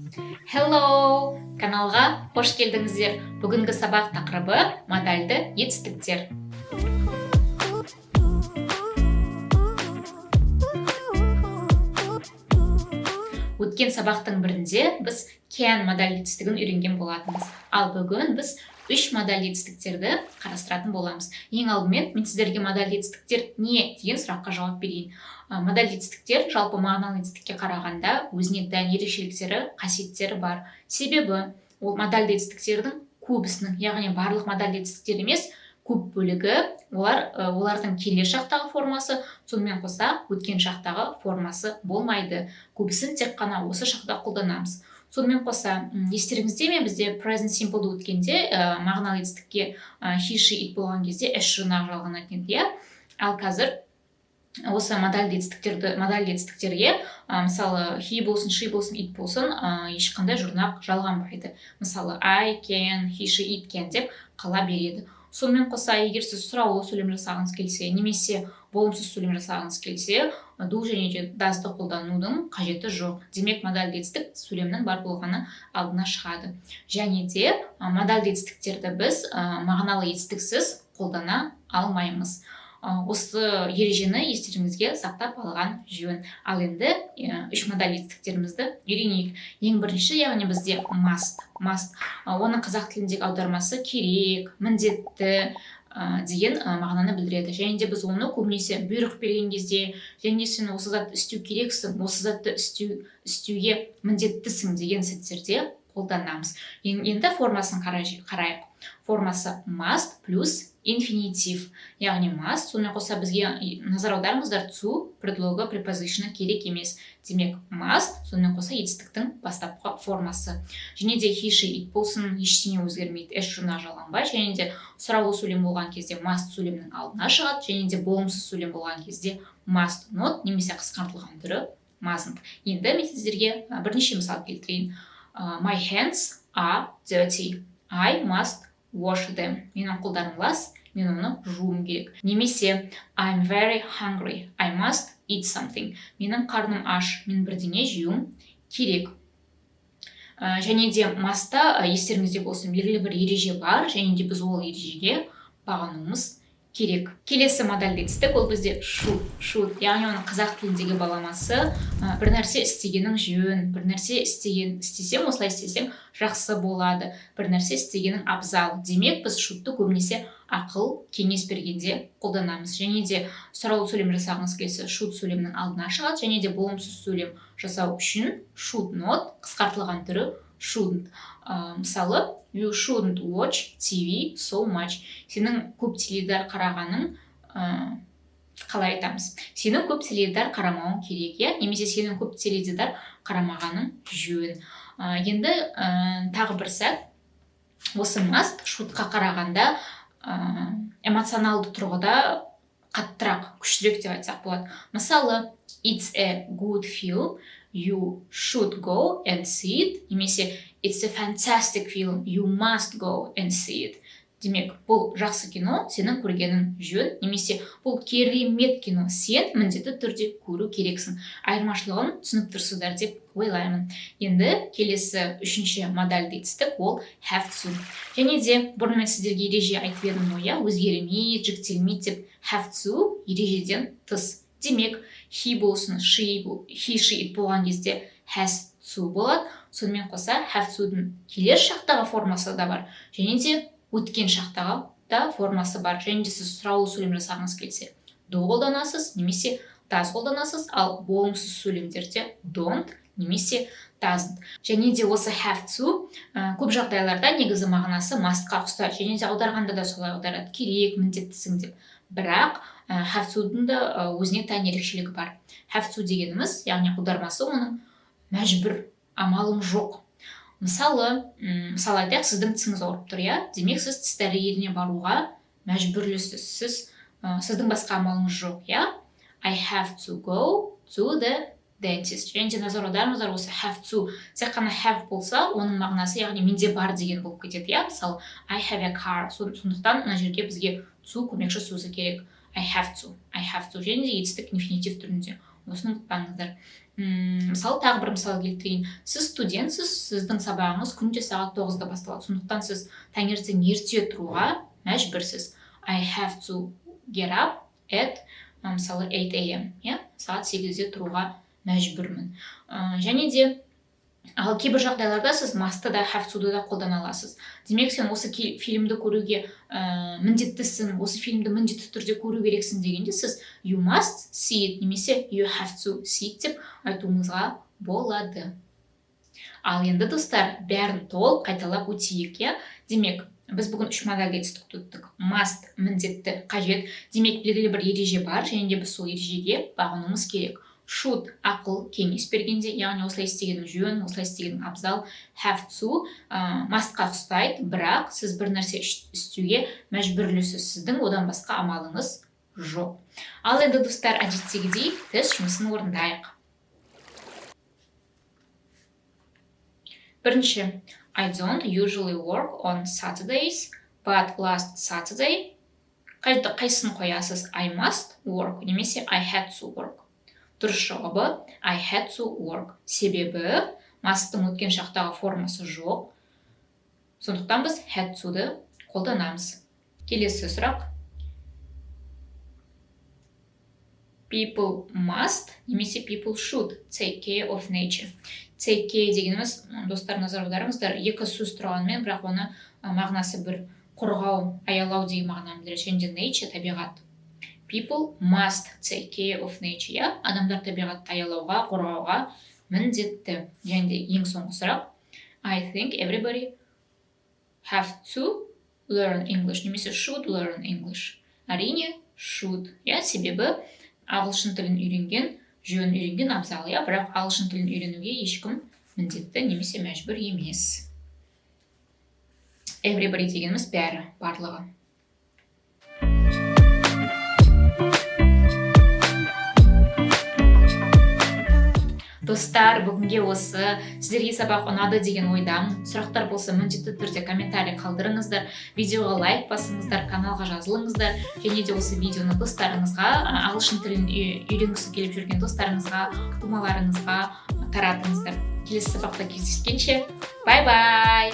Hello! Каналға қош келдіңіздер. Бүгінгі сабақ тақырыбы – модальды етістіктер. Өткен сабақтың бірінде біз can модальды етістігін үйренген болатынбыз. Ал бүгін біз үш модальды етістіктерді қарастыратын боламыз. Ең алдымен мен сіздерге модальды етістіктер не деген сұраққа жауап берейін. Модальды етістіктер жалпы мағыналы етістікке қарағанда өзіне тән ерекшеліктері, қасиеттері бар. Себебі ол модальды етістіктердің көбісінің, яғни барлық модальды етістіктер емес, көп бөлігі олар олардың келер шақтағы формасы, сонымен қоса өткен шақтағы формасы болмайды. Көбісін тек қана осы шақта қолданамыз. Сонымен қоса, естеріңізде ме, бізде present simple өткенде мағыналы етістікке he, she, it болған кезде s жұрнағы жалғанатын еді, иә? Ал қазір осы модальды етістіктерге, мысалы, he болсын, she болсын, it болсын, ешқандай жұрнақ жалғанбайды. Мысалы, I can, he, she, it can деп қала береді. Сонымен қоса, егер сіз сұраулы сөйлем жасағыңыз келсе немесе болымсыз сөйлем жасағыңыз келсе, do және де does ды қолданудың қажеті жоқ. Демек, модальды етістік сөйлемнің бар болғаны алдына шығады. Және де модальды етістіктерді біз мағыналы етістіксіз қолдана алмаймыз. Осы ережені естеріңізге сақтап алған жөн. Ал енді үш модаль етістіктерімізді үйренейік. Ең бірінші, яғни бізде must. Must, оның қазақ тіліндегі аудармасы керек, міндетті деген мағынаны білдіреді. Және де біз оны көбінесе бұйрық берген кезде және сен осы затты істеу керексің, осы затты істеуге міндеттісің деген сәттерде қолданамыз. Енді формасын қарайық. Формасы must плюс инфинитив, яғни must, сонымен қоса бізге, назар аударыңыздар, to предлогы, preposition керек емес. Демек, must, сонымен қоса етістіктің бастапқы формасы. Және де he, she, it болсын, ештеңе өзгермейді, s жұрнағы жалғанбайды. Және де сұраулы сөйлем болған кезде must сөйлемнің алдына шығады, және де болымсыз сөйлем болған кезде must not немесе қысқартылған түрі mustn't. Енді мен сіздерге бірнеше мысал келтірейін. My hands are dirty. I must wash them. Менің қолдарым лас, мен оны жууым керек. Немесе I'm very hungry. I must eat something. Менің қарным аш, мен бірдеңе жеуім керек. Және де must та, естеріңізде болсын, белгілі бір ереже бар, және де біз ол ережеге бағынуымыз керек. Келесі модальды етістік ол бізде should. Should, яғни оның қазақ тіліндегі баламасы бір нәрсе істегенің жөн, бір нәрсе істесең, осылай істесең жақсы болады, бір нәрсе істегенің абзал. Демек, біз should ты көбінесе ақыл кеңес бергенде қолданамыз. Және де сұраулы сөйлем жасағыңыз келсе, should сөйлемнің алдына шығады, және де болымсыз сөйлем жасау үшін should not, қысқартылған түрі shouldn't. Мысалы, you shouldn't watch TV so much. Сенің көп теледидар қарағаның, қалай айтамыз, сенің көп теледидар қарамауың керек, иә, немесе сенің көп теледидар қарамағаның жөн. Енді тағы бір сәт: осы must should қа қарағанда эмоционалды тұрғыда қаттырақ, күштірек деп айтсақ болады. Мысалы, it's a good film, you should go and see it, немесе it's a fantastic film, you must go and see it. Демек, бұл жақсы кино, сенің көргенің жөн, немесе бұл керемет кино, сен міндетті түрде көру керексің. Айырмашылығын түсініп тұрсыздар деп ойлаймын. Енді келесі, үшінші модальды етістік ол have to. Және де бұрын мен сіздерге ереже айтып едім ғой, иә, өзгермейді, жіктелмейді деп. Have to ережеден тыс. Демек, he болсын, she, he, she, it болған кезде has to болады. Сонымен қоса have to 'дың келер шақтағы формасы да бар және де өткен шақтағы да формасы бар. Және де сіз сұраулы сөйлем жасағыңыз келсе, do қолданасыз немесе does қолданасыз, ал болымсыз сөйлемдерде don't немесе doesn't. Және де осы have to көп жағдайларда негізі мағынасы must қа ұқсайды және де аударғанда да солай аударады: керек, міндеттісің деп. Бірақ have to 'дың да өзіне тән ерекшелігі бар. Have to дегеніміз, яғни аудармасы оның мәжбүр, амалың жоқ. Мысалы, мысалы айтайық, сіздің тісіңіз ауырып тұр, иә? Демек, сіз тіс дәрігеріне баруға мәжбүрлісіз. Сіздің басқа амалыңыз жоқ, иә? I have to go to the dentist. Және де назар аударыңыздар, осы have to тек қана have болса, оның мағынасы, яғни менде бар деген болып кетеді, иә? Мысалы, I have a car. Сондықтан мына жерге бізге to көмекші сөзі керек. I have to, I have to және де етістік инфинитив түрінде, осыны ұмытпаңыздар. Мысалы, тағы бір мысал келтірейін. Сіз студентсіз, сіздің сабағыңыз күнде сағат 9-да басталады. Сондықтан сіз таңертең ерте тұруға мәжбүрсіз. I have to get up at, мысалы, 8 a.m., иә? Сағат 8-де тұруға мәжбүрмін. Және де ал кейбір жағдайларда сіз must-ты да, have to-ды да қолдана аласыз. Демек, сен осы фильмді көруге міндеттісің, осы фильмді міндетті түрде көру керексің дегенде сіз you must see it немесе you have to see it деп айтуыңызға болады. Ал енді, достар, бәрін толық қайталап өтейік, иә? Демек, біз бүгін үш модальды етістікті өттік. Must — міндетті, қажет. Демек, белгілі бір ереже бар, және де біз сол ережеге бағынуымыз керек. Should — ақыл, кеңес бергенде, яғни осылай істегенің жөн, осылай істегенің абзал. Have to must-қа ұқсайды, бірақ сіз бір нәрсе істеуге мәжбүрлісіз, сіздің одан басқа амалыңыз жоқ. Ал енді, достар, әдеттегідей тест жұмысын орындайық. Бірінші, I don't usually work on Saturdays, but last Saturday. Қайсысын қоясыз? I must work немесе I had to work. Дұрыс жауабы I had to work. Себебі must-тың өткен шақтағы формасы жоқ. Сондықтан біз had to-ды қолданамыз. Келесі сұрақ. People must немесе people should take care of nature. Take care дегеніміз, достар, назар аударыңыздар, екі сөз тұрғанымен, бірақ оны мағынасы бір, қорғау, аялау деген мағынаны білдіреді. Және де nature — табиғат. People must take care of nature, иә? Адамдар табиғатты аялауға, қорғауға міндетті. Және де ең соңғы сұрақ. I think everybody have to learn English немесе should learn English. Әрине, should, иә? Себебі ағылшын тілін үйренген жөн, үйренген абзал, иә? Бірақ ағылшын тілін үйренуге ешкім міндетті немесе мәжбүр емес. Everybody дегеніміз бәрі, барлығы. Достар, бүгінге осы. Сіздерге сабақ ұнады деген ойдамын. Сұрақтар болса, міндетті түрде комментарий қалдырыңыздар, видеоға лайк басыңыздар, каналға жазылыңыздар және де осы видеоны достарыңызға, ағылшын тілін үйренгісі келіп жүрген достарыңызға, тумаларыңызға таратыңыздар. Келесі сабақта кездескенше, бай-бай!